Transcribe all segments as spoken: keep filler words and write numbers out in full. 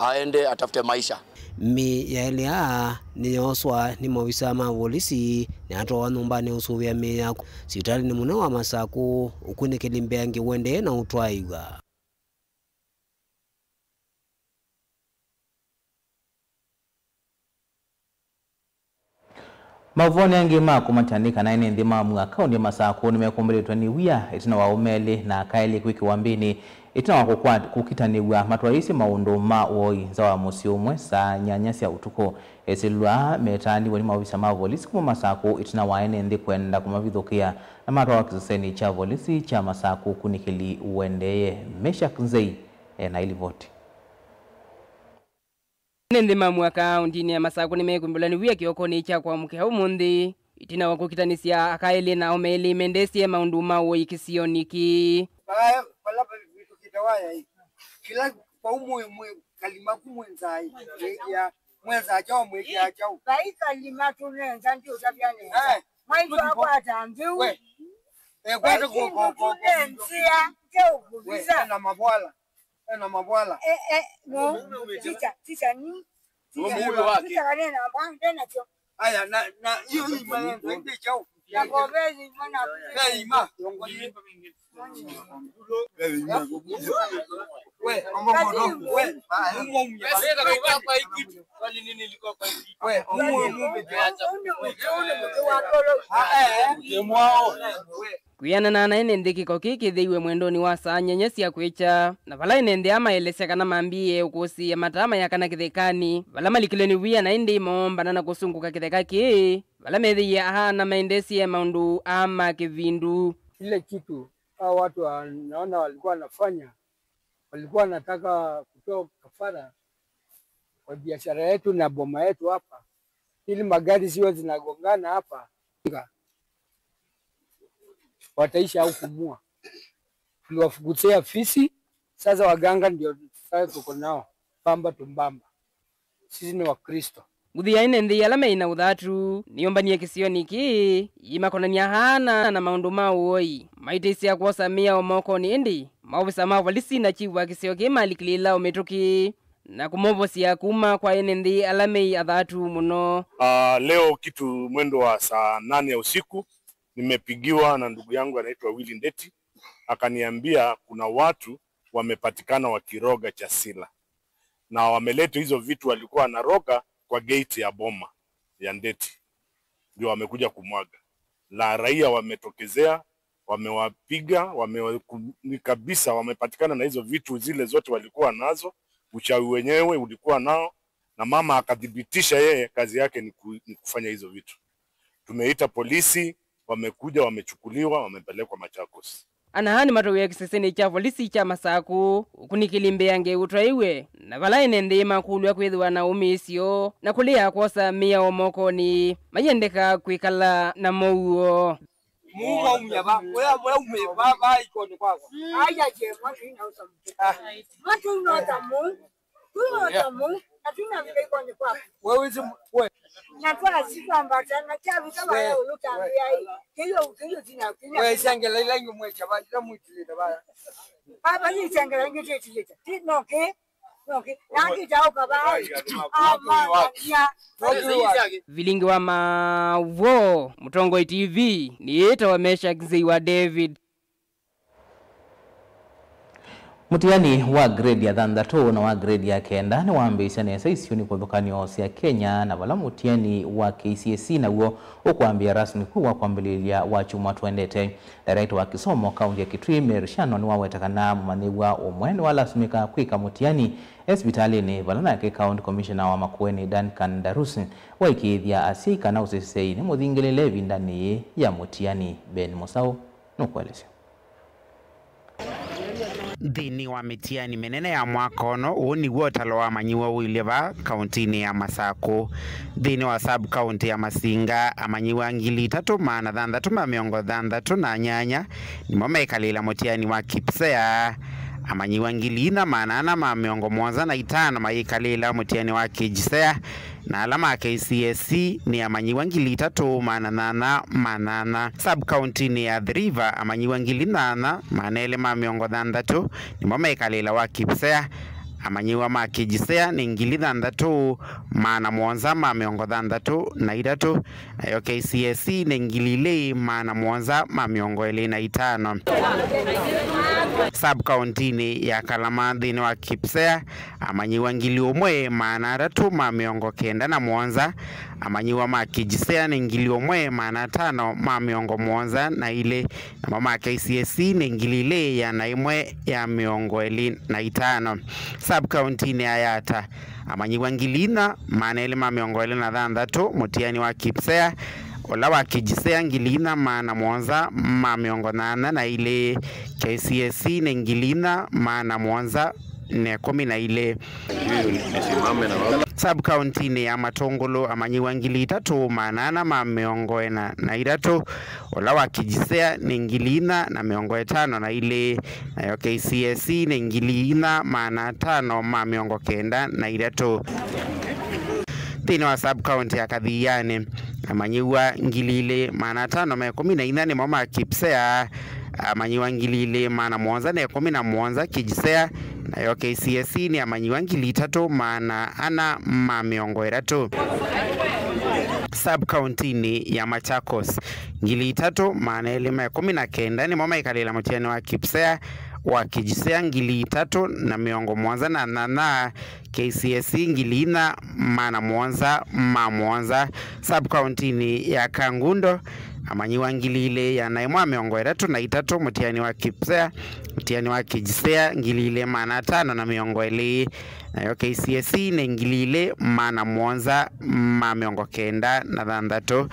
aende atafute maisha. Mĩĩ ya elĩ aa nĩyooswa nĩ maovisa ma volisi na yatwawa nyũmbanĩ ũsũvĩa mĩĩ ya sivitalĩnĩ mũnene wa Masakũ, ũkunĩkĩli mbeange ũendee na ũtwaĩw'a. Maũvoonĩ angĩ ma kũmatanĩka, na ene nthĩ ma Mua, kaũntĩ ya Masakũ, nĩmekũmbĩlĩtwe nĩ wia ĩtina wa aũme elĩ na aka elĩ kwĩkĩwa mbĩnĩ ĩtina wa kũkwa-, kũkitanĩw'a matwaĩĩsye maũndũ ma ũoi nza wa mũsyĩ ũmwe saa nyanya sya ũtukũ. Esĩlwa metaanĩw'e nĩ maovisa ma volisi kuma Masakũ ĩtina wa ene nthĩ kwenda kũmavithũkĩa, na matwawa kĩsesenĩ kya volisi kya Masakũ, ũkunĩkĩli ũendee. Meshack Nzei ena ilivoti. Ene nthĩ ma Mua kaũntĩnĩ ya Masakũ nĩmekũmbĩlwa nĩ wia kĩokonĩ kya kwamũkĩa ũmũnthĩ, ĩtina wa kũkitanĩsya aka elĩ na aũme elĩ mendeesye maũndũ ma ũoi kĩsionĩ kĩĩ. Vala, vala vavĩtũkĩte waya ĩ. Kĩla vau mwĩ, mwĩ kalima ku mwĩ nzaa ĩ. Mwĩkĩa, mwĩ nzaa kyaũ, mwĩkĩa kyaũ. Vai kalima tũnenza ndiũtavya nesa. Eh, mwaitũ akwata mbiu. We. Eh, kwata ko, ko, ko, ko. Nzia, kyaũ kũvisa. We, na mavwala. Ena mavwala. Eh, eh, no. Ticha, ticha ni. Ticha. Ticha kanena mba, ndena cho. Aya, na, na, hiyo, hii maneno, ndio chao. Ya kwa vezi, mwana. Hey, ima. Hey, ima. We, mama, mama, we, umo, umo. We, umo, umo. Ah, eh, eh. Mwao. Kwĩanana na ene nthĩ, kĩko kĩĩ kĩthĩiwe mwendonĩ wa saa nyanya sya kwĩkya, na vala ene nthĩ aa maelesya kana mambĩĩe ũkũsĩĩa mataa mayakana kĩthekanĩ, vala malikilwe nĩ wia, na ĩndĩ moombana na kũsũngũka kĩtheka kĩĩ, vala methĩie aana maendesye maũndũ aa ma kĩvindu. Ile kitu hao watu wa-, naona walikuwa wanafanya, walikuwa wanataka kutoa kafara kwa biashara yetu na boma yetu hapa, ili magari ziwe zinagongana hapa, wataisha au kumua. Tuliwafukuzia fisi, sasa waganga ndio sasa tuko nao, bamba tumbamba. Sisi ni Wakristo. Nguthu ya ene nthĩ ala meĩ na ũthatu nĩyũmbanie kĩsionĩ kĩĩ, yĩmakonany'a aana na maũndũ ma ũoi, maitĩsya kwosa mĩao mokonĩ, ĩndĩ maovisa ma volisi na chifu wa kĩsio kĩĩ malikĩlĩĩla ũmĩtũkĩ na kũmovosya kuma kwa ene nthĩ ala meĩ athatu mũno. Ah, leo kitu mwendo wa saa nane ya usiku, nimepigiwa na ndugu yangu anaitwa Willy Ndeti, akaniambia kuna watu wamepatikana wakiroga chasila, na wameleta hizo vitu walikuwa wanaroga kwa gate ya boma ya Ndeti, ndio wamekuja kumwaga, na raia wametokezea, wamewapiga, wamewa-, ku-, ni kabisa, wamepatikana na hizo vitu zile zote walikuwa nazo. Uchawi wenyewe ulikuwa nao, na mama akathibitisha yeye kazi yake ni ku-, ni kufanya hizo vitu. Tumeita polisi, wamekuja, wamechukuliwa, wamepelekwa Machakos. Ana aa nĩmatwaĩwe kĩsesenĩ kya volisi kya Masakũ, ũkunĩkĩli mbeange ũtwaĩwe, na vala ene nthĩ makũlw'a kwĩthĩwa na ũmĩĩsyo na kũlea kwosa mĩao mokonĩ, mayendeka kwĩkala na mow'o. Muu mwaumya va? Ũla, ũla umĩ va, va ikonĩ kwakwa. Aya, je, mwatũ ina ũsa mũtũ. Ah. Mwatũ ina ũsa mũtũ. Tũyota mũu, na tũnavika ikonĩ kwaku. We wĩsĩ mũ-, we. Na twasi twambata, na kyavika vaya ũlũtambĩa ĩ. Kĩyo, kĩyo tina, tina. We syangela ila ingĩ mwekya va, ila mwĩtilĩte vaya. Baba, ni syangela ingĩ tĩtilĩte. Ti, no kĩ? No kĩ? Na angĩ taũka vaya. Amanya. Vilingi wa Mavo, Mũtongoi T V, nĩĩtawa Meshack Nzei wa David. Mũtiani wa grade ya thanthatũ na wa grade ya kenda nĩwambĩĩsya nesa isionĩ kũthũkanĩo sya Kenya, na vala mũtiani wa K C S E naw'o ũkwambĩĩa rasmi kwĩ wa kwambĩlĩlya wa kyumwa tũendete. Director wa kĩsomo kaunti ya Kitui, Mary Shano, nĩwaweta kana mũmanyĩw'a ũmwe nĩwalasimĩka kwĩka mũtiani e sivitalĩnĩ, vala nake County Commissioner wa Makueni, Duncan Darusi, waĩkĩĩthya asyai kana ũseseei nĩ mũthingĩlĩle ĩvindanĩ yĩĩ ya mũtiani. Ben Mũsaũ nũkũelesya. Nthĩnĩ wa mĩtiani mĩnene ya mwaka ũno, ũũ nĩw'o ũtalo wa amanyĩw'a ũilye vaa kauntinĩ ya Masakũ. Nthĩnĩ wa sub-county ya Masinga, amanyĩw'a ngili itatũ maana thanthatũ ma mĩongo thanthatũ na nyanya nĩmo mekalĩla mũtiani wa KPSEA. Amanyĩw'a ngili ina maana ana ma mĩongo mũonza na itano mayĩkalĩla mũtiani wa KJSEA, na ala ma K C S E nĩ amanyĩw'a ngili itatũ maana nyanya ma nyanya. Sub-county-nĩ ya Athi River, amanyĩw'a ngili nyanya maana elĩ ma mĩongo thanthatũ nĩmo mekalĩla wa KPSEA, Amanyĩw'a ma KJSEA nĩ ngili thanthatũ maana mũonza ma mĩongo thanthatũ na itatũ, nayo KCSE nĩ ngili ilĩ maana mũonza ma mĩongo ĩlĩ na itano. Sub-kauntinĩ ya Kalama nthĩnĩ wa KPSEA, amanyĩw'a ngili ũmwe maana atatũ ma mĩongo kenda na mũonza, amanyĩw'a ma KJSEA nĩ ngili ũmwe maana atano ma mĩongo mũonza na ilĩ, namo ma KCSE nĩ ngili ilĩ ĩana ĩmwe ya mĩongo ĩlĩ na itano. Sub-kauntinĩ ya Yatta, amanyĩw'a ngili inya maana elĩ ma mĩongo ĩlĩ na thanthatũ mũtiani wa KPSEA, ũla wa KJSEA ngili inya maana mũonza ma mĩongo nyanya na ilĩ, KCSE nĩ ngili inya maana mũonza na ĩkũmi na ilĩ. Sub-kauntinĩ ya Matũngũlũ, amanyĩw'a ngili itatũ maana ana ma mĩongo ĩna na itatũ, ũla wa KJSEA nĩ ngili inya na mĩongo ĩtano na ilĩ, nayo KCSE nĩ ngili inya maana atano ma mĩongo kenda na itatũ. Nthĩnĩ wa sub-kaunti ya Kathiani, amanyĩw'a ngili ilĩ maana atano ma ĩkũmi na inya nĩmo ma KPSEA, amanyĩw'a ngili ilĩ maana mũonza na ĩkũmi na mũonza KJSEA, nayo KCSE nĩ amanyĩw'a ngili itatũ maana ana ma mĩongo ĩtatũ. Sub-kauntinĩ ya Machakos, ngili itatũ maana elĩ ma ĩkũmi na kenda nĩmo maikalĩla mũtiani wa KPSEA, wa KJSEA ngili itatũ na mĩongo mũonza na nyanya, KCSE ngili inya maana mũonza ma mũonza. Sub-kauntinĩ ya Kangundo, amanyĩw'a ngili ilĩ ĩana ĩmwe mĩongo ĩtatũ na itatũ mũtiani wa KPSEA, mũtiani wa KJSEA ngili ilĩ maana atano na mĩongo ĩlĩ, nayo KCSE nĩ ngili ilĩ maana mũonza ma mĩongo kenda na thanthatũ.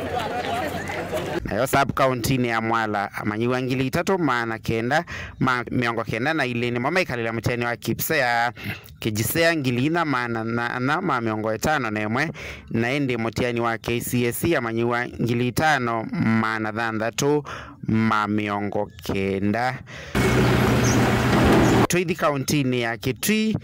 Nayo sub-kauntinĩ ya Mwala, amanyĩw'a ngili itatũ maana kenda ma mĩongo kenda na ilĩ nĩmo maikalĩla mũtiani wa KPSEA, KJSEA ngili inya maana nyanya ma mĩongo ĩtano na ĩmwe, na ĩndĩ mũtiani wa KCSE amanyĩw'a ngili itano maana thanthatũ ma mĩongo kenda. Tũithi kauntinĩ ya Kitui,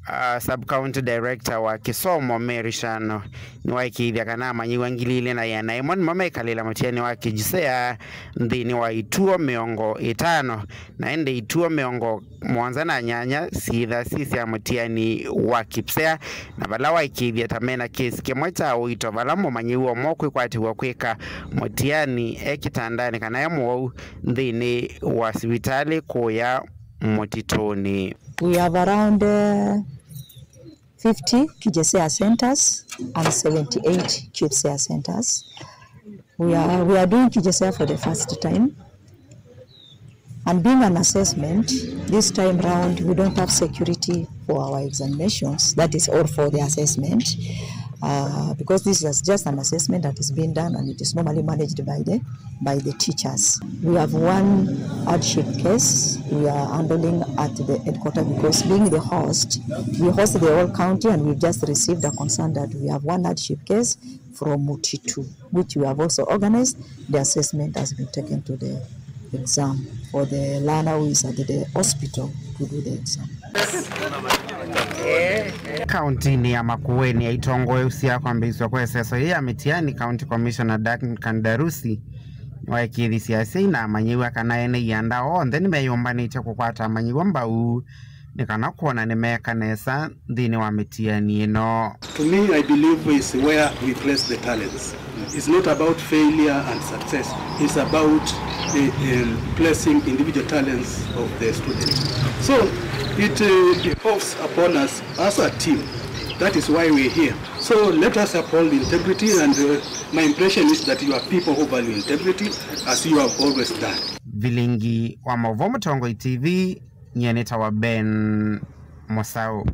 uh, sub-county director wa kĩsomo Mary Shano nĩwaĩkĩĩthya kana amanyĩw'a ngili ilĩ na ĩana ĩmwe nĩmo maikalĩla mũtiani wa KJSEA nthĩnĩ wa ituo mĩongo ĩtano, na ĩndĩ ituo mĩongo mũonza na nyanya syĩtha syĩ sya mũtiani wa KPSEA, na vala waĩkĩĩthya ta mena kĩsi kĩmwe kya ũito vala mũmanyĩw'a ũmwe ũkwĩkwatĩw'a kwĩka mũtiani e kĩtandanĩ kana e mũwau nthĩnĩ wa sivitalĩ kũya mũtitũnĩ. We have around, uh, fifty KJSEA centers and seventy-eight KPSEA centers. We are, we are doing KJSEA for the first time. And being an assessment, this time round, we don't have security for our examinations, that is all for the assessment, uh, because this is just an assessment that is being done and it is normally managed by the, by the teachers. We have one hardship case we are handling at the headquarters because being the host, we host the whole county and we've just received a concern that we have one hardship case from Mutitu, which we have also organized. The assessment has been taken to the exam for the learner who is at the hospital to do the exam. Kauntinĩ ya Makueni, aitongoeusya kwambĩĩsw'a kwa ĩseso yĩĩ ya mĩtiani, County Commissioner Duncan Darusi nĩwaĩkĩĩthisye asyai na amanyĩw'a kana ene ianda onthe nĩmeyũmbanĩtye kũkwata amanyĩw'a mbau nĩ kana kwona nĩmeeka nesa nthĩnĩ wa mĩtiani ĩno. To me, I believe is where we place the talents. It's not about failure and success. It's about, uh, um, placing individual talents of the students. So it, uh, devolves upon us as a team. That is why we're here. So let us uphold integrity, and, uh, my impression is that you are people who value integrity, as you have always done. Vilingi wa Mauvoo, Mũtongoi T V, nyie nĩtawa Ben Mũsaũ.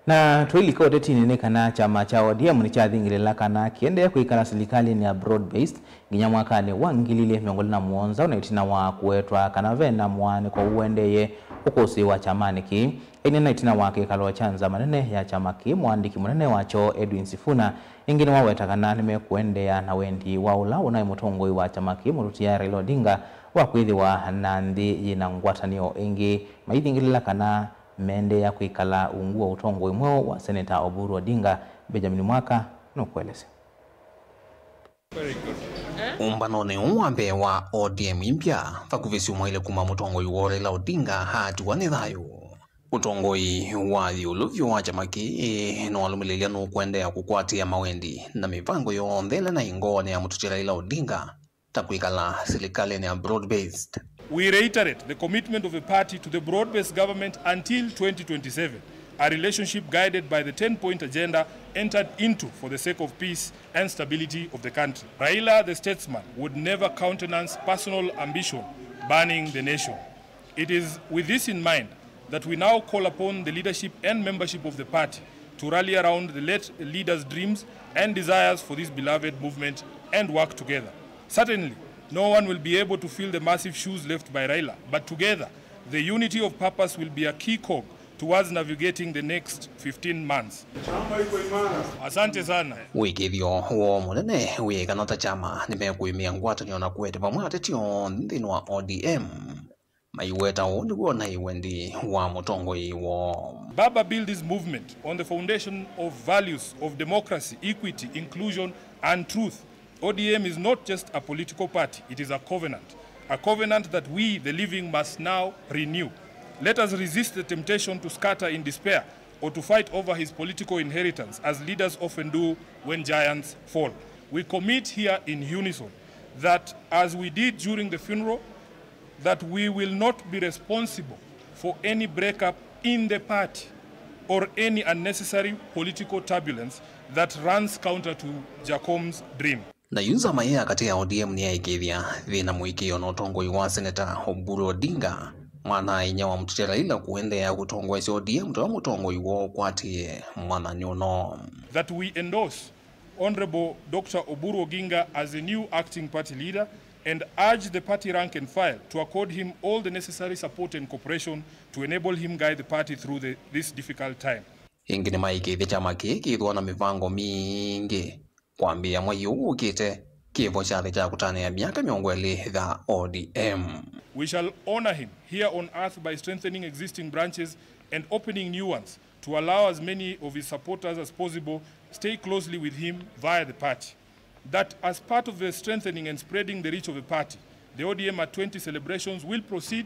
Na tũilika ũtetinĩ nĩ kana kyama kya O D M nĩkyathingĩlĩla kana kĩendee kwĩkala silikalĩnĩ ya broad based nginya mwakanĩ wa ngili ilĩ mĩongo ĩlĩ na mũonza, na ĩtina wa kũwetwa kana ve na mũaanĩko ũendeeye ũkũsĩĩwa kyamanĩ kĩĩ. Aineena ĩtina wa kĩkalo kya nzama nene ya kyama kĩĩ, mũandĩki mũnene wakyo Edwin Sifuna ĩngĩ nĩwaweta kana nĩmekũendeea na wendi wa ũla ũnaĩ mũtongoi wa kyama kĩĩ, mũtũtia Raila Odinga, wa kwĩthĩwa na nthĩ yĩ na ngwatanĩo ĩngĩ, maithingĩlĩla kana meendeea kwĩkala ungu wa ũtongoi mweũ wa Seneta Oburu Odinga. Benjamin Mwaka nũkũelesya. Ũmbanonĩ ũũ wa mbee wa O D M ĩmbya, vakuvĩ syumwa ilĩ kuma mũtongoi woo Raila Odinga aatiwa nĩ thayũ, ũtongoi wa ĩũlũ vyũ wa kyama kĩĩ nĩwalũmĩlĩlya nũkũendeea kũkwatĩĩa mawendi na mĩvango yonthe ĩla naĩ ngoonĩ ya mũteti Raila Odinga, ta kwĩkala silikalĩnĩ ya broad-based. We reiterate the commitment of the party to the broad-based government until twenty twenty-seven, a relationship guided by the ten-point agenda entered into for the sake of peace and stability of the country. Raila, the statesman, would never countenance personal ambition burning the nation. It is with this in mind that we now call upon the leadership and membership of the party to rally around the late leader's dreams and desires for this beloved movement and work together. Certainly, no one will be able to fill the massive shoes left by Raila, but together, the unity of purpose will be a key cog towards navigating the next fifteen months. Asante sana. Wĩkĩĩthyo woo mũnene wĩekana ta kyama nĩmekũĩmĩa ngwatanĩo na kũete vamwe ateti onthe nthĩnĩ wa O D M. Maiweta ũũ nĩw'o naĩ wendi wa mũtongoi woo. Baba built this movement on the foundation of values of democracy, equity, inclusion, and truth. O D M is not just a political party, it is a covenant. A covenant that we, the living, must now renew. Let us resist the temptation to scatter in despair or to fight over his political inheritance, as leaders often do when giants fall. We commit here in unison that, as we did during the funeral, that we will not be responsible for any breakup in the party or any unnecessary political turbulence that runs counter to Jacom's dream. Na yu nzama ĩĩ ya katĩ ya O D M nĩyaĩkĩĩthya thĩna mũĩkĩĩo na ũtongoi wa Seneta Oburu Odinga, mwana-a-inyia wa mũteti Raila, kũendeea kũtongoesya O D M ta ũla mũtongoi woo ũkwatĩĩe mwathani ũno. That we endorse Honorable Doctor Oburu Oginga as the new acting party leader and urge the party rank and file to accord him all the necessary support and cooperation to enable him guide the party through the, this difficult time. Ĩngĩ nĩmaĩkĩĩthya kyama kĩĩ kĩthĩwa na mĩvango mingĩ kwambĩĩa mwei ũũ ũkĩte, kĩvo kya thĩ kya kũtanĩa myaka mĩongo ĩlĩ ya O D M. We shall honor him here on earth by strengthening existing branches and opening new ones to allow as many of his supporters as possible stay closely with him via the party. That as part of the strengthening and spreading the reach of the party, the O D M at twenty celebrations will proceed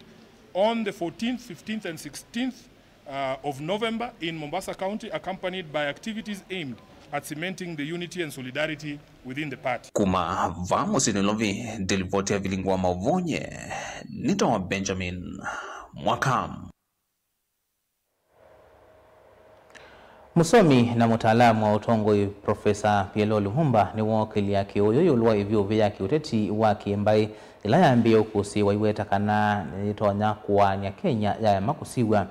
on the fourteenth, fifteenth and sixteenth uh, of November in Mombasa County, accompanied by activities aimed at cementing the unity and solidarity within the party. Kuma vaa mũsyĩ Nairobi, ndilivoti ya vilingi wa mauvonye, nĩtawa Benjamin Mwaka. Mũsomi na mũtaalamu wa ũtongoi, Profesa P L O Lumumba, nĩwookĩlya kĩũũyũ ĩũlũ wa ĩvyũvĩ ya kĩũteti wa kĩmbaĩ, ĩla yambĩĩe ũkũsĩĩwa, aiweta kana nĩyĩtonya kũaany'a Kenya yaema kũsiw'a.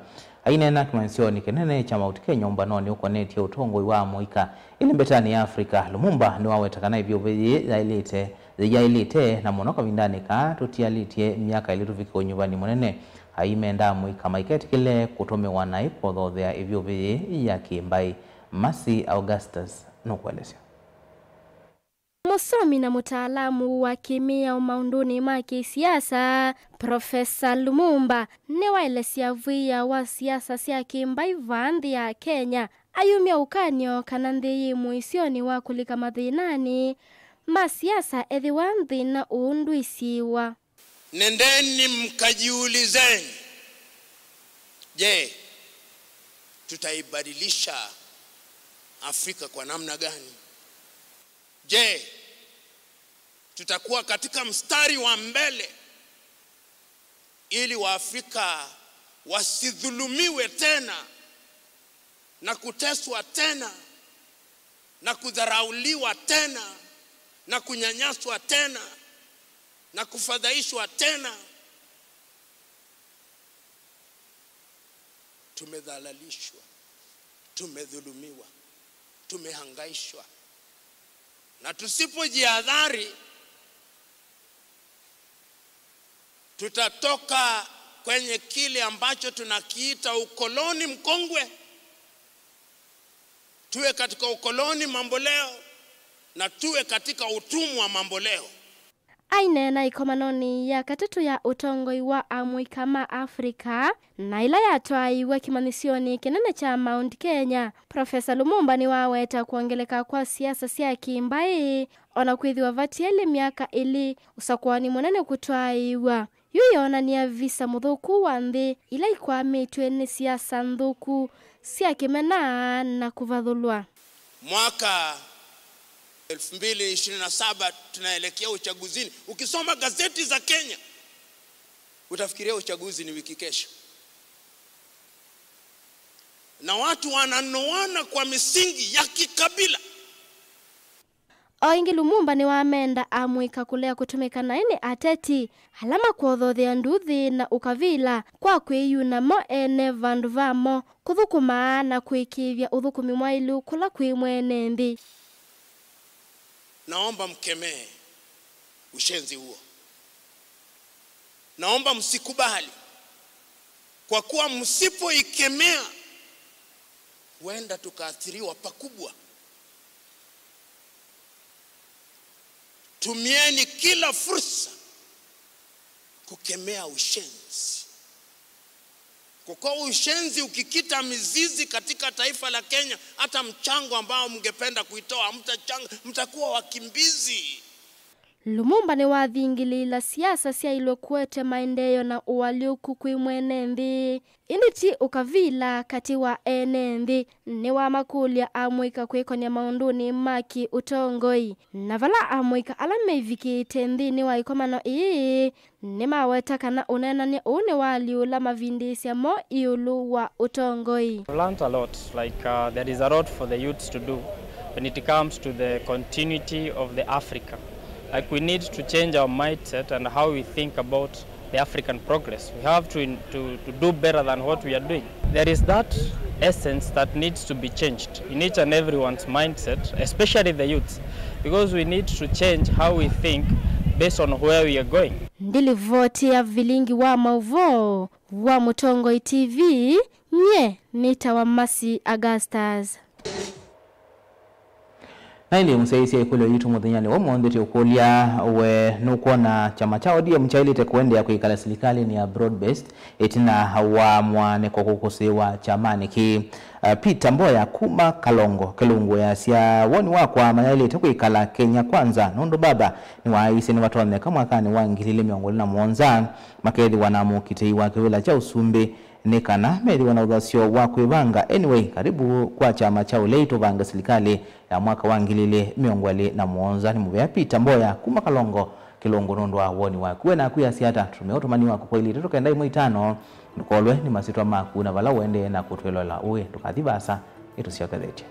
Aineena kĩmanyĩsyonĩ kĩnene kya Mount Kenya ũmbanonĩ ũkonetye ũtongoi wa amũika ĩlĩ mbetanĩ ya Africa, Lumumba nĩwaweta kana ĩvyũvĩ yĩĩ yaĩlĩte, yĩyaĩlĩte, na mũno kavindanĩ kaa tũtialĩtye myaka ĩlĩ tũvike ũnyuvani mũnene. Aimendaa amũika maiketĩkĩle kũtũmĩwa naĩ kũthothea ĩvyũvĩ yĩĩ ya kĩmbaĩ. Mercy Augustus nũkũelesya. Mũsomi na mũtaalamu wa kĩmĩao maũndũnĩ ma kĩsiasa, Profesa Lumumba, nĩwaelesya wia wa siasa sya kĩmbaĩ vaa nthĩ ya Kenya. Ayumya ũkany'o kana nthĩ yĩ mũisyonĩ wa kũlika mathĩnanĩ ma siasa ethĩwa nthĩna ũũ ndwĩsiĩĩwa. Nendeni mkajiulizeni, je, tutaibadilisha Afrika kwa namna gani? Je, tutakuwa katika mstari wa mbele ili Waafrika wasidhulumiwe tena na kuteswa tena na kudharauliwa tena na kunyanyaswa tena na kufadhaishwa tena? Tumedhalalishwa, tumedhulumiwa, tumehangaishwa, na tusipojihadhari, tutatoka kwenye kile ambacho tunakiita ukoloni mkongwe, tuwe katika ukoloni mamboleo na tuwe katika utumwa mamboleo. Aineena ĩkomanonĩ ya katatũ ya ũtongoi wa amũika ma Africa, na ĩla yatwaĩiwe kĩmanyĩsyonĩ kĩnene kya Mount Kenya, Profesa Lumumba nĩwaweta kwongeleka kwa siasa sya kĩ-mbaĩ, o na kwĩthĩwa vatielĩ myaka ĩlĩ ũsakũani mũnene kũtwaĩĩw'a. Yu yoonany'a visa mũthũku wa nthĩ ila ikwamĩtw'e nĩ siasa nthũku sya kĩmena na kũvathũlwa. Mwaka elfu mbili ishirini na saba tunaelekea uchaguzini. Ukisoma gazeti za Kenya, utafikiria uchaguzi ni wiki kesho. Na watu wananoana kwa misingi ya kikabila. O ĩngĩ, Lumumba nĩwamenda amũika kũlea kũtũmĩka naĩ nĩ ateti ala makwothothea nduthi na ũkavila kwa kwĩyuna mo ene vandũ vamo, kũthũkũma na kũĩkĩĩthya ũthũkũmi mwaĩlu kũla kwĩ mwene nthĩ. Naomba mkemee ushenzi huo. Naomba msikubali, kwa kuwa msipoikemea, huenda tukaathiriwa pakubwa. Tumieni kila fursa kukemea ushenzi, kwa kuwa ushenzi ukikita mizizi katika taifa la Kenya, hata mchango ambao mngependa kuitoa, mtachanga, mtakuwa wakimbizi. Lumumba nĩwathingilĩĩla siasa syaĩlwe kũete maendeeo na ũalyũku kwĩ mwene nthĩ, ĩndĩ ti ũkavila katĩ wa ene nthĩ. Nĩwamakũlya amũika kwĩkonya maũndũnĩ ma kĩ-ũtongoi. Na vala amũika ala mevikĩĩte nthĩnĩ wa ĩkomano ĩĩ nĩmaweta kana ũneenany'a ũũ nĩwaalyũla mavindĩĩsya moo ĩũlũ wa ũtongoi. I've learned a lot, like, uh, there is a lot for the youths to do when it comes to the continuity of the Africa. Like, we need to change our mindset and how we think about the African progress. We have to, to, to do better than what we are doing. There is that essence that needs to be changed in each and everyone's mindset, especially the youths, because we need to change how we think based on where we are going. Ndilivoti ya vilingi wa mauvoo wa Mũtongoi T V, nye nĩtawa Mercy Augustus. Na ĩndĩ mũsyaĩĩsya ĩkũlyo yitũ mũthenyanĩ wa ũmũnthĩ, tũikũlya we nũkwona kyama kya O D M kyaĩlĩte kũendeea kwĩkala silikalĩnĩ ya broad based ĩtina wa mwaanĩko kũkũsĩĩwa kyamanĩ kĩĩ? Uh, Peter Mboya kuma Kalongo kĩlungu easya, woni wakwa mayaĩlĩte kwĩkala Kenya Kwanza, nũndũ baba nĩwaaĩisye nĩvatonyeka mwakanĩ wa ngili ilĩ mĩongo ĩlĩ na mũonza makethĩwa na mũkitĩi wa kĩvĩla kya ũsumbĩ nĩ kana methĩwe na ũthasyo wa kwĩvanga. Anyway, karibu kwa kyama kya ũlei tũvange silikalĩ ya mwaka wa ngili ilĩ mĩongo ĩlĩ na mũonza. Nĩ mũvea Peter Mboya kuma Kalongo kĩlungu nũndũ wa woni waku. We naku easya ata? Tũtũmĩa ũtũmani waku kwa ilĩ itatũ kenda ĩmwe itano, ndũkolwe nĩ masyĩtwa maku na vala ũendee na kũtwĩloela ũĩ. Ndũkathi vaasa, ĩtũsyokethetye.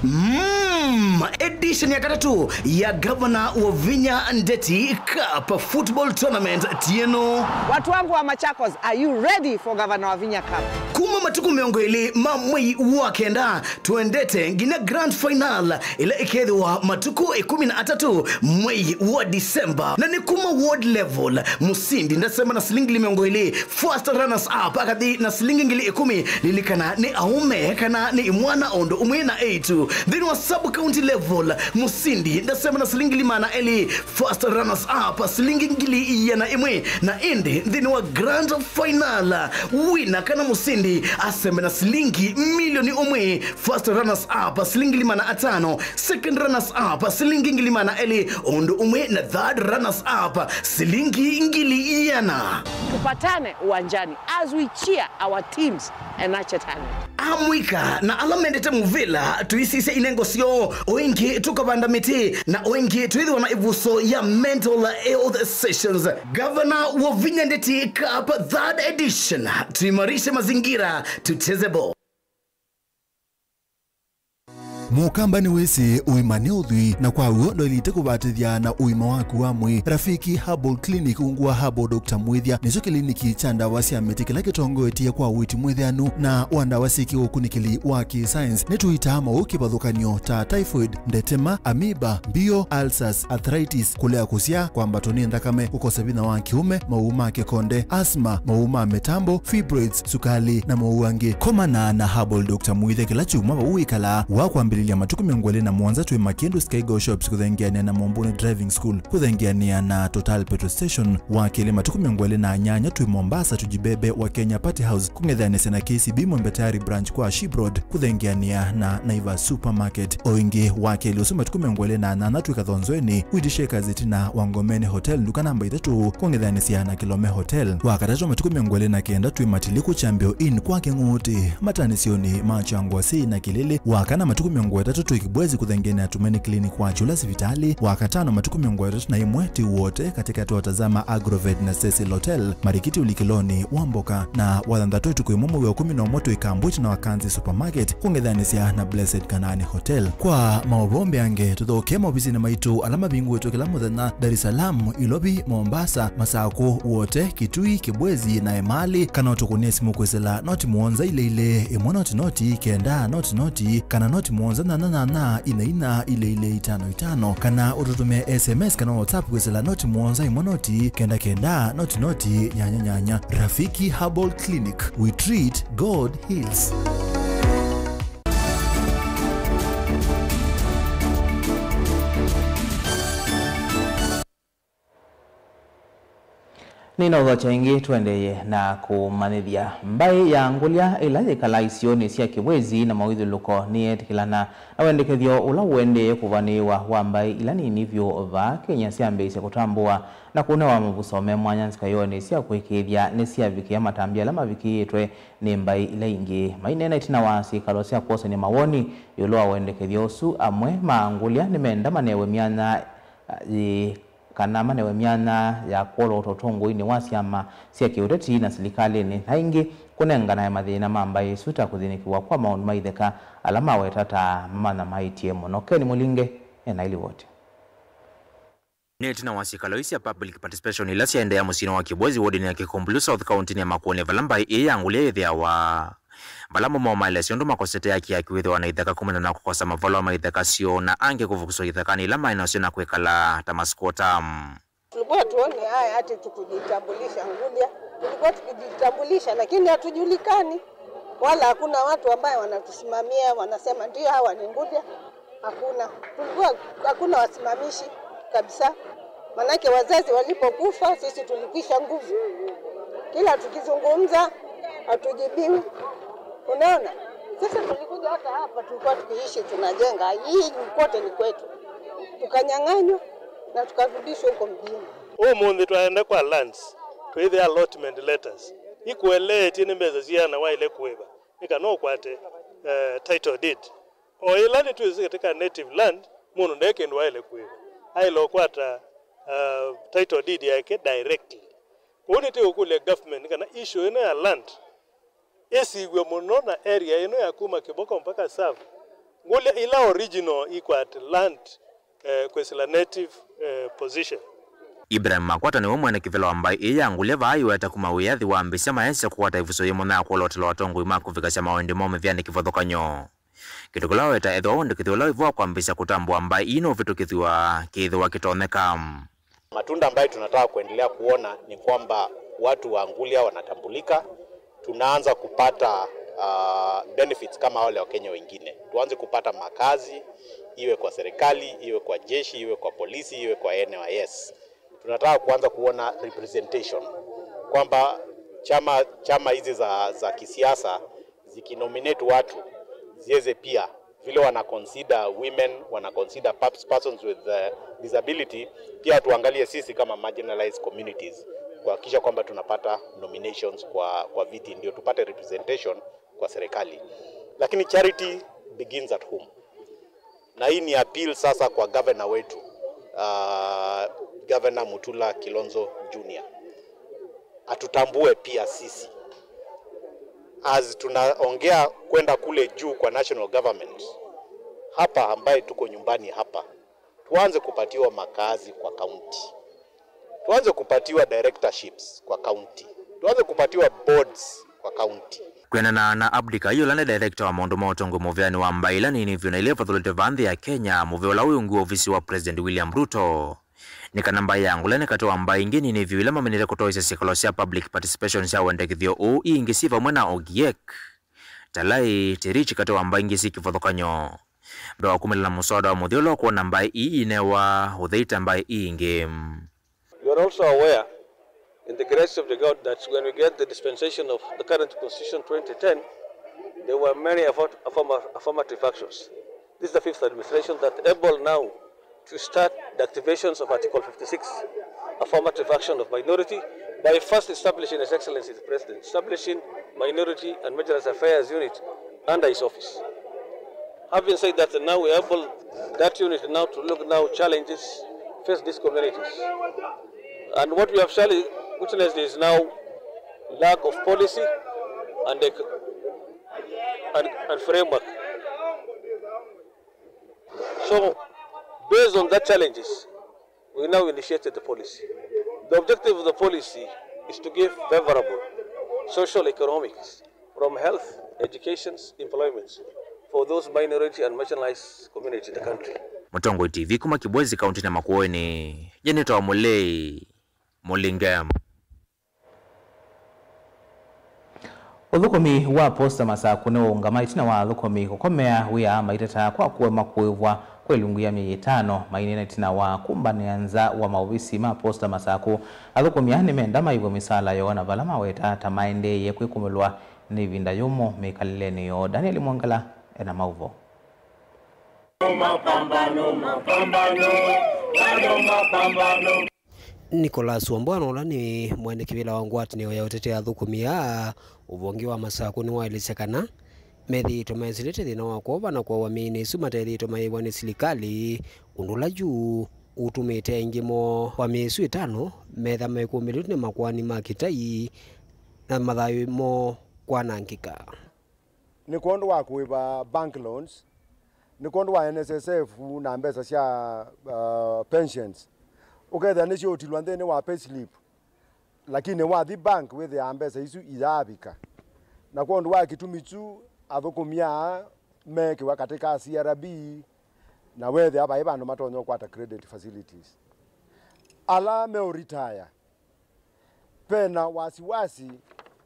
Mm, edition ya katatũ ya Gavana Wavinya Ndeti Cup Football Tournament tieno. Watu wangu wa Machakos, are you ready for Gavana Wavinya Cup? Kuma matukũ mĩongo ĩlĩ ma mwei wa kenda, tũendete nginya grand final ĩla ĩkethĩwa matukũ ĩkũmi na atatũ mwei wa December. Na nĩ kuma ward level, mũsindi ndasema na silingi ngili mĩongo ĩlĩ, first runners up akathi na silingi ngili ĩkũmi, lilikana nĩ aũme kana nĩ imwana o ũndũ ũmwe na eĩtu. Nthĩnĩ wa sub county level, mũsindi ndasema na silingi ngili maana elĩ, first runners up silingi ngili iana ĩmwe, na ĩndĩ nthĩnĩ wa grand final, wina kana mũsindi asembe na silingi milioni ũmwe, first runners up silingi ngili maana atano, second runners up silingi ngili maana elĩ, ũndũ ũmwe na third runners up silingi ngili iana. Tupatane uwanjani as we cheer our teams and nurture talent. Amũika na ala mendete mũvĩla, tũisisye inengo syoo, o ĩngĩ tũkavanda mĩtĩ, na o ĩngĩ twĩthĩwa na ĩvuso ya mental health sessions. Gavana Wavinya Ndeti Cup third edition, tuimarishe mazingira, tucheze ball. Mũkamba nĩwĩsĩ ũima nĩ ũthwii, na kwa w'o ndwaĩlĩte kũvatĩthya na ũima waku wa mwĩĩ. Rafiki Herbal Clinic ungu wa Herbal Doctor Mwĩthya nĩkyo kĩliniki kya ndawa sya mĩtĩ kĩla kĩtongoetye kwa ũiiti mwĩthĩanu na wa ndawa syĩ kĩũkunĩkĩli wa kĩ-science. Nĩtũitaa maũũ kĩvathũkany'o ta typhoid, ndetema, amoeba, mbio, ulcers, arthritis, kũlea kũsyaa, kwambatwa nĩ nthakame, kũkosa vinya wa kĩũme, maũũ ma kĩkonde, asthma, maũũ ma mĩtambo, fibroids, sukali, na maũũ angĩ. Komana na Herbal Doctor Mwĩthya kĩla kyumwa vau wĩkalaa, wa kwambĩlĩlya matukũ mĩongo ĩlĩ na mũonza twĩ Makindu Skygo Shops kũthengeanĩa na Mombuni Driving School, kũthengeanĩa na Total Petrol Station, wa kelĩ matukũ mĩongo ĩlĩ na nyanya twĩ Mombasa Tujibebe wa Kenya Party House, kũng'ethanĩsya na K C B Mwembe Tayari Branch kwa Ship Road, kũthengeanĩa na Naivas Supermarket. O ĩngĩ, wa kelĩ ũsu matukũ mĩongo ĩlĩ na nyanya twĩ Kathonzoeni, Wheat Shakers ĩtina wa Ngomeni Hotel, nduka namba itatũ, kũng'ethanĩsya na Kilome Hotel. Wa katatũ matukũ mĩongo ĩlĩ na kenda twĩ Matiliku Chambio Inn kwa Kĩng'ũtĩ, matanĩsyonĩ ma Kyangwasi na Kĩlĩlĩ. Wa kana matukũ mĩongo ĩtatũ twĩ Kibwezi kũthengeanĩa na Tumaini Clinic wa Kyũla sivitalĩ. Wa katano matukũ mĩongo ĩtatũ na ĩmwe twĩ Wote katĩkatĩ wa Tazama Agrovet na Cecil Hotel, marikiti ũlikĩlonĩ wa mboka. Na wa thanthatũ ĩtukũ ĩmwe mwei wa ĩkũmi na ũmwe twĩ Kambu ĩtina wa Kanzi Supermarket, kũng'ethanĩsya na Blessed Kanaani Hotel. Kwa maũvoo mbeange, tũthokee maovisinĩ maitũ ala mavingũĩtwe kĩla mũthenya Dar es Salaam, Ilovi, Mombasa, Masakũ, Wote, Kitui, Kibwezi na Emali, kana ũtũkũnĩe simũ kwĩsĩla noti mũonza ilĩ ilĩ, ĩmwe noti noti, kenda noti noti, kana noti mũonza nyanya nyanya, ina ina, ilĩ ilĩ, itano itano, kana ũtũtũmĩe S M S kana WhatsApp kwĩsĩla noti mũonza ĩmwe noti, kenda kenda, noti noti, nyanya nyanya. Rafiki Herbal Clinic, we treat, God heals. Nĩnaũthokya ĩngĩ, tũendeeye na kũmanyĩthya. Mbaĩ ya ngũlya ĩla yĩkalaa isionĩ sya Kĩbwezi na mawĩthyũlũko nĩyeetĩkĩlana na wendekethyo ũla ũendeeye kũvanĩĩwa wa mbaĩ ila nini vyũ vaa Kenya syambĩĩsya kũtambũa na kũnewa mavuso me mwanya nzikaĩonĩ sya kũĩkĩĩthya nĩsyavikĩa matambya ala mavikĩĩtwe nĩ mbaĩ ila ingĩ. Maineena ĩtina wa syĩkalo sya kwosany'a mawoni ĩũlũ wa wendekethyo ũsu, amwe ma angũlya nĩmenda manewe myanya yĩ kana manewe myanya ya kwolota ũtongoi-inĩ wa syama sya kĩũteti na silikalĩnĩ, na ĩngĩ kũnenganae mathĩna ma mbaĩ isu ta kũthĩnĩkĩwa kwa maũndũ ma itheka ala maweta ta mamanyamaĩtye mũno. Ken Mũlinge ena ĩlivoti. Nĩ ĩtina wa syĩkalo ii sya public participation ila syaendeea mũsyĩnĩ wa Kibwezi, wodinĩ ya Kikumbulu South, kauntinĩ ya Makueni, vala mbaĩ ĩĩ ya ngũlya yĩthĩawa. Vala mo maũmaelesya ũndũ makosete aki ya kĩwĩthĩwa na itheka kumana na kũkosa mavalũa ma itheka syoo na angĩ kũvukuswa ithekanĩ ila maĩ nasyo na kwĩkala ta masquatter. Tulikuwa tuone haya ati tukujitambulisha ngulya. Tulikuwa tukijitambulisha, lakini hatujulikani. Wala hakuna watu ambaye wanatusimamia, wanasema ndio hawa ni ngulya. Hakuna. Tulikuwa, hakuna wasimamishi kabisa. Manake wazazi walipokufa, sisi tulikwisha nguvu. Kila tukizungumza, hatujibiwi. Unaona? Sasa tulikuja hata hapa, tulikuwa tukiishi, tunajenga. Hii kote ni kwetu. Tukanyang'anywa na tukarudishwa huko mjini. Ũmũnthĩ twaenda kwa lands, twĩthĩa allotment letters. Ikũeleetye nĩ mbesa siana waĩle kũĩva, nĩ kana ũkwate, eh, title deed. O ĩla nĩtwĩsĩ katika native land, mũndũ nde kĩndũ waĩle kũĩva. Aĩle ũkwata, uh, title deed yake directly. Kwoou nĩtĩũkũlya government kana issue ĩno ya land ĩsiw'e mũno na area ĩno ya kuma Kĩboko mpaka Tsavo. Ngũlya ila original ikwate land, eh, kwĩsĩla native, eh, position. Ibrahim Makwata nĩwe mwene kĩvĩla wa mbaĩ ĩĩ ya ngũlya vaa iweta kuma wĩyathi wambĩĩsya maesya kũkwata ĩvuso yĩ mũno ya kwolotelwa atongoi ma kũvikasya maũndũ moo mĩvĩanĩ kĩvathũkany'o. Kĩndũ kĩla waweta ethĩwa wendekethyo ũla wĩvo wa kwambĩĩsya kũtambũa mbaĩ ii nũvĩtũkĩthw'a kĩĩthĩwa kĩtonyeka. Matunda ambayo tunataka kuendelea kuona ni kwamba watu wa Ngulya wanatambulika, tunaanza kupata, ah, benefits kama wale Wakenya wengine. Tuanze kupata makazi, iwe kwa serikali, iwe kwa jeshi, iwe kwa polisi, iwe kwa N Y S. Tunataka kuanza kuona representation, kwamba chama, chama hizi za, za kisiasa zikinominate watu ziweze pia vile wana consider women, wana consider pers-, persons with, uh, disability, pia tuangalie sisi kama marginalized communities kuhakikisha kwamba tunapata nominations kwa, kwa viti, ndio tupate representation kwa serikali. Lakini charity begins at home. Na hii ni appeal sasa kwa governor wetu, uh, Governor Mutula Kilonzo Junior. Atutambue pia sisi. As tunaongea kwenda kule juu kwa national government, Hapa ambaye tuko nyumbani hapa, tuanze kupatiwa makazi kwa county. Tuanze kupatiwa directorships kwa county. Tuanze kupatiwa boards kwa county. Kwĩanana na Abdi Kayi, ũla nĩ director wa maũndũ ma ũtongoi mũvĩanĩ wa mbaĩ ila nini vyũ na ila ivathũlĩtwe vaa nthĩ ya Kenya, mũvĩa ũla wĩ ungu wa ovisi wa President William Ruto, nĩ kana mbaĩ ya Ngũle nĩ katĩ wa mbaĩ ingĩ nini vyũ ila mamenyete kũtoesya syĩkalo sya public participation sya wendekethyo ũũ, ii ingĩ syĩ vamwe na Ogiek, Talai, Tirich katĩ wa mbaĩ ingĩ syĩ kĩvathũkany'o. Mbee wa kumĩla na mũswada wa mũthya ũla ũkwona mbaĩ ii inewa ũthei ta mbaĩ ii ingĩ. You are also aware, in the grace of the God, that when we get the dispensation of the current constitution twenty ten, there were many affirm-, affirm-, affirmative actions. This is the fifth administration that able now to start the activations of Article fifty-six, affirmative action of minority, by first establishing His Excellency the President, establishing Minority and Marginalized Affairs Unit under his office. Having said that, now we are able, that unit now to look now challenges face these communities. And what we have surely witnessed is now lack of policy and, and, and framework. So, based on that challenges, we now initiated the policy. The objective of the policy is to give favorable social economics from health, education, employment for those minority and marginalized community in the country. Mũtongoi T V kuma Kibwezi, kaunti ya Makueni, nĩnĩtawa Mũlei Mũlinge. Ũthũkũmi wa posta Masaku nĩwaũngama ĩtina wa athũkũmi kũkomea wĩa maiteta kwa kũema kũĩvwa kwa ilungu ya myei ĩtano maineena ĩtina wa kũmbanĩa nza wa maovisi ma posta Masaku. Athũkũmi aa nĩmenda maĩvwe mĩsaala yoo na vala maweta ta maendeeie kwĩkũmĩlwa nĩ ĩvinda yũmũ mĩkalĩlenĩ yoo. Daniel Mwongela ena maũvoo. Mapambano, mapambano, bado mapambano. Nicholas Wambwana, ũla nĩ mwene kĩvĩla wa ngwatanĩo ya ũtetea athũkũmi aa, ũvonge wa Masaku, nĩwaelesya kana methĩĩtwe maesĩlĩte thĩna wa kwova na kũawa mĩĩnĩ ĩsu matethĩĩtwe maĩvwa nĩ silikalĩ, ũndũ ũla yu ũtumĩte aingĩ moo kwa myei ĩsu ĩtano metha mekũmĩlĩtwe nĩ makoani ma kĩtai na mathayũ moo kwanangĩka. Nĩ kwondũ wa kũĩva bank loans, nĩ kwondũ wa N S S F na mbesa sya, uh, pensions. Ũkethĩa nĩsyootilwa nthĩnĩ wa payslip, lakini wathi bank wĩthĩaa mbesa isu iyaavika. Na kwondũ wa kĩtumi kyu, athũkũmi aa meekĩwa katĩ ka C R B, na weethĩa vai vandũ matonya ũkwata credit facilities. Ala meũritaya, ve na wasiwasi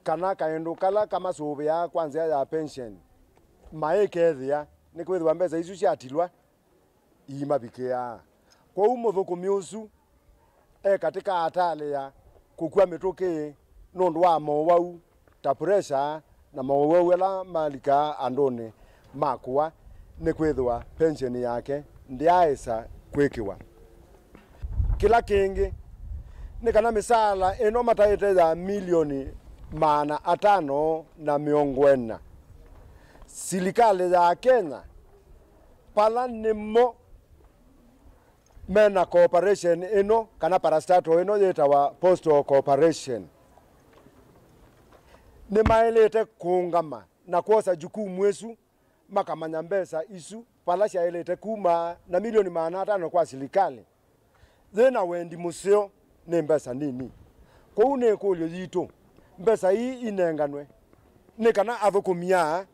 kana kaĩndũ kala kamasũvĩaa kwa nzĩa ya pension maikethĩa, nĩkwĩthĩwa mbesa isu syatilwa iimavikĩaa. Kwoou mũthũkũmi ũsu e katĩ ka atalĩ ya kũkw'a mĩtũkĩ nũndũ wa mowau ta pressure na mowau ala malikaa andũnĩ ma kũa, nĩkwĩthĩwa pension yake ndĩaaĩsa kwĩkĩwa. Kĩla kĩngĩ nĩ kana mĩsaala ĩno mataĩte ya milioni maana atano na mĩongo ĩna, silikalĩ ya Kenya, pala nĩmo mena corporation ĩno kana parastatal ĩno yĩtawa Postal Corporation, nĩmaĩlĩte kũũngama na kwosa jukumu ĩsu, makamanya mbesa isu vala syaĩlĩte kuma, na milioni maana atano kwa silikalĩ yĩ na wendi mũseo nĩ mbesa nini. Kwoou nĩ ĩkũlyo yitũ, mbesa ii inenganwe nĩ kana athũkũmi aa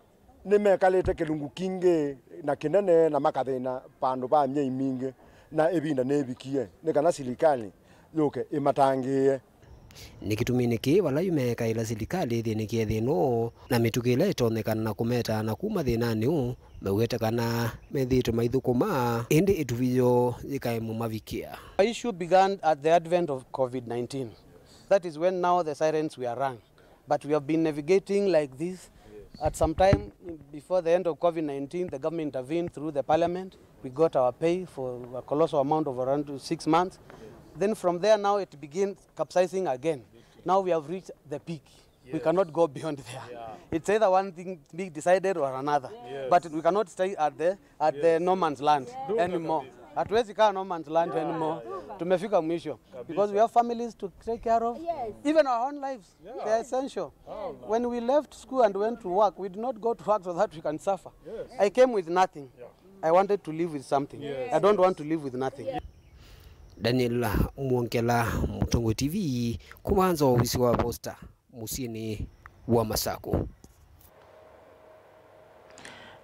nĩmekalĩte kĩlungu kingĩ na kĩnene na makathĩna vandũ va myei mingĩ, na ĩvinda nĩvikie nĩ kana silikalĩ yũke ĩmatangĩĩe. Nĩ kĩtuminĩ kĩĩ vala yu meekaĩla silikalĩ ĩthĩnĩkĩe thĩna ũũ na mĩtũkĩ ĩla ĩtonyekana na kũmetaa na kuma thĩnanĩ ũũ, mew'ĩte kana methĩĩtwe maithũkũma, ĩndĩ ĩtuvi yoo yĩkaema mavikĩa. The issue began at the advent of COVID nineteen. That is when now the sirens were rung. But we have been navigating like this. At some time before the end of COVID nineteen, the government intervened through the parliament. We got our pay for a colossal amount of around six months. Then from there now it began capsizing again. Now we have reached the peak. We cannot go beyond there. It's either one thing being decided or another. But we cannot stay at the, at the no man's land anymore. Hatuwezi kaa no man's land anymore. Tumefika mwisho. Because we have families to take care of. Even our own lives. They are essential. When we left school and went to work, we did not go to work so that we can suffer. I came with nothing. I wanted to live with something. I don't want to live with nothing. Daniel Mwongela, Mũtongoi T V, kuma nza wa ovisi wa posta mũsyĩnĩ wa Masakũ.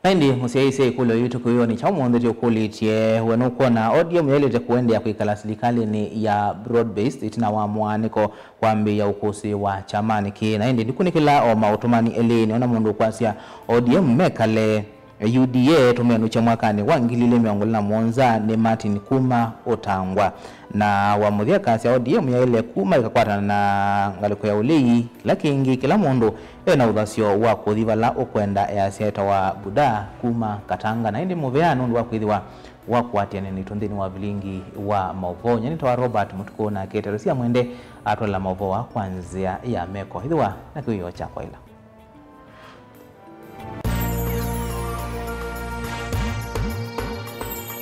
Na ĩndĩ mũsyaĩĩsya ĩkũlyo yitũ kĩwĩonĩ kya ũmũnthĩ tũkũlĩtye, we nũkwona O D M yaĩlĩte kũendeea kwĩkala silikalĩnĩ ya broad based ĩtina wa mũaanĩko kwambĩĩa ũkũsĩ wa kyamanĩ kĩĩ? Na ĩndĩ ndikunĩkĩla o maũtũmani elĩ, nĩona mũndũ ũkwasya O D M mekale U D A tũmenũkye mwakanĩ wa ngili ilĩ mĩongo ĩlĩ na mũonza nĩ Martin kuma Ũtangwa. Na wa mũthya akasya O D M yaĩle kuma ĩkakwatana na ngalĩko ya ũlei. Kĩla kĩngĩ, kĩla mũndũ e na ũthasyo wa kũthi vala ũkwenda, easya etawa Buda kuma Katanga. Na ĩndĩ mũvea nũndũ wa kwĩthĩwa wakwatĩanĩa naitũ nthĩnĩ wa vilingi wa maũvoo. Nyie nĩtawa Robert Mũtukũ, nake Teresia Mwende atwaĩla maũvoo aa kwa nzĩa ya meko. Ĩthĩwa na kĩwĩoo kya kwaĩla.